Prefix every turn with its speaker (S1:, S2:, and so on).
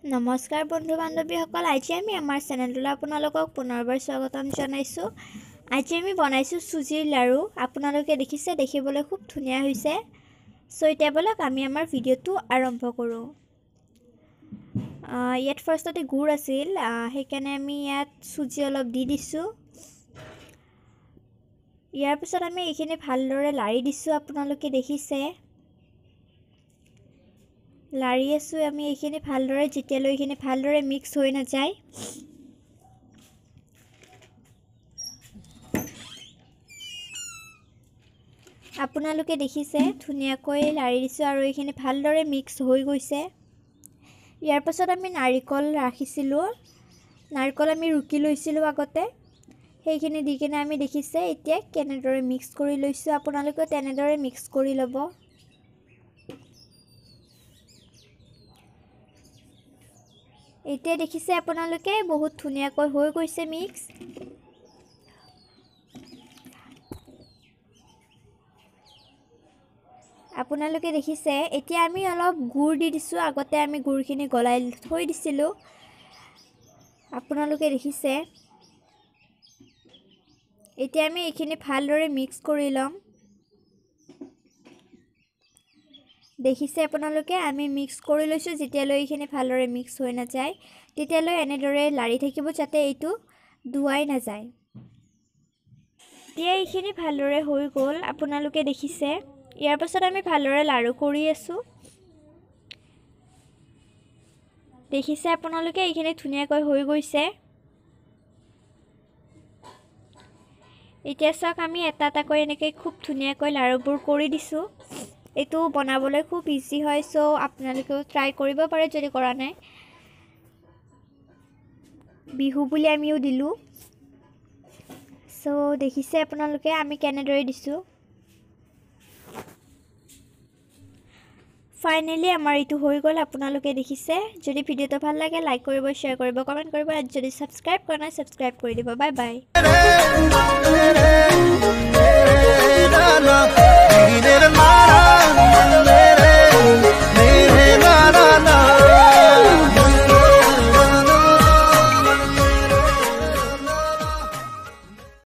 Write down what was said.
S1: নমস্কাৰ বন্ধু বান্ধৱীসকল, আজি আমি আমাৰ চেনেলটোলৈ আপোনালোকক পুনৰবাৰ স্বাগতম জনাইছোঁ। আজি আমি বনাইছোঁ চুজিৰ লাড়ু। আপোনালোকে দেখিছে, দেখিবলৈ খুব ধুনীয়া হৈছে। চ' এতিয়া ব'লক আমি আমাৰ ভিডিঅ'টো আৰম্ভ কৰোঁ। ইয়াত ফাৰ্ষ্টতে গুড় আছিল, সেইকাৰণে আমি ইয়াত চুজি অলপ দি দিছোঁ। ইয়াৰ পিছত আমি এইখিনি ভালদৰে লাৰি দিছোঁ। আপোনালোকে দেখিছে, লাৰি আছোঁ আমি এইখিনি ভালদৰে, যেতিয়ালৈ এইখিনি ভালদৰে মিক্স হৈ নাযায়। আপোনালোকে দেখিছে, ধুনীয়াকৈ লাৰি দিছোঁ আৰু এইখিনি ভালদৰে মিক্স হৈ গৈছে। ইয়াৰ পাছত আমি নাৰিকল ৰাখিছিলোঁ, নাৰিকল আমি ৰুকি লৈছিলোঁ আগতে, সেইখিনি দি কিনে আমি দেখিছে এতিয়া কেনেদৰে মিক্স কৰি লৈছোঁ। আপোনালোকেও তেনেদৰে মিক্স কৰি ল'ব। এতিয়া দেখিছে আপোনালোকে বহুত ধুনীয়াকৈ হৈ গৈছে মিক্স। আপোনালোকে দেখিছে এতিয়া আমি অলপ গুড় দি দিছোঁ। আগতে আমি গুড়খিনি গলাই থৈ দিছিলোঁ। আপোনালোকে দেখিছে এতিয়া আমি এইখিনি ভালদৰে মিক্স কৰি ল'ম। দেখিছে আপোনালোকে আমি মিক্স কৰি লৈছোঁ। যেতিয়ালৈ এইখিনি ভালদৰে মিক্স হৈ নাযায় তেতিয়ালৈ এনেদৰে লাৰি থাকিব, যাতে এইটো ধুৱাই নাযায়। এতিয়া এইখিনি ভালদৰে হৈ গ'ল, আপোনালোকে দেখিছে। ইয়াৰ পাছত আমি ভালদৰে লাড়ু কৰি আছোঁ। দেখিছে আপোনালোকে এইখিনি ধুনীয়াকৈ হৈ গৈছে। এতিয়া চাওক আমি এটা এটাকৈ এনেকৈ খুব ধুনীয়াকৈ লাড়ুবোৰ কৰি দিছোঁ। এইটো বনাবলৈ খুব ইজি হয়, চ' আপোনালোকেও ট্ৰাই কৰিব পাৰে যদি কৰা নাই। বিহু বুলি আমিও দিলোঁ। চ' দেখিছে আপোনালোকে আমি কেনেদৰে দিছোঁ। ফাইনেলি আমাৰ এইটো হৈ গ'ল, আপোনালোকে দেখিছে। যদি ভিডিঅ'টো ভাল লাগে লাইক কৰিব, শ্বেয়াৰ কৰিব, কমেণ্ট কৰিব, আৰু যদি ছাবস্ক্ৰাইব কৰা নাই ছাবস্ক্ৰাইব কৰি দিব। Bye bye.